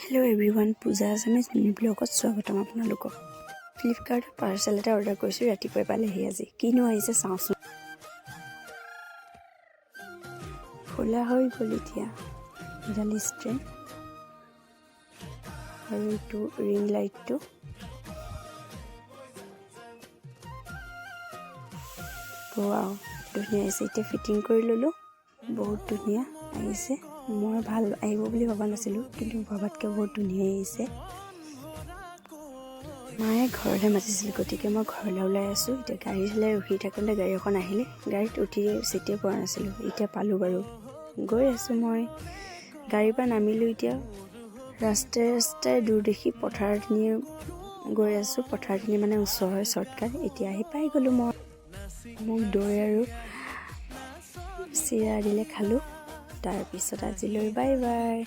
Hello' everyone, পূজা Assamese mini ব্লগত স্বাগতম আপোনালোকক। ফ্লিপকাৰ্টত পাৰ্চেল এটা অৰ্ডাৰ কৰিছোঁ, ৰাতিপুৱাই পালেহি আজি। কিনো আহিছে চাওঁচোন। খোলা হৈ গ'ল। এতিয়া এডাল ষ্টেণ্ড আৰু এইটো ৰিং লাইটটো। ৱাও, ধুনীয়া আহিছে। এতিয়া ফিটিং কৰি ল'লোঁ। বহুত ধুনীয়া আহিছে। মই ভাল আহিব বুলি ভবা নাছিলোঁ, কিন্তু ভবাতকৈ বহুত ধুনীয়া আহিছে। মায়ে ঘৰলৈ মাতিছিল, গতিকে মই ঘৰলৈ ওলাই আছোঁ। এতিয়া গাড়ী চলাই ৰখি থাকোঁতে গাড়ী এখন আহিলে। গাড়ীত উঠি চিটেই পোৱা নাছিলোঁ। এতিয়া পালোঁ বাৰু, গৈ আছোঁ। মই গাড়ীৰ পৰা নামিলোঁ। এতিয়া ৰাস্তাই ৰাস্তাই দূৰ দেখি পথাৰখিনি গৈ আছোঁ। পথাৰখিনি মানে ওচৰ হয়, শ্বৰ্টকাট। এতিয়া আহি পাই গ'লোঁ মই। মোক দৈ আৰু চিৰা দিলে, খালোঁ। তাৰপিছত আজিলৈ বাই বাই।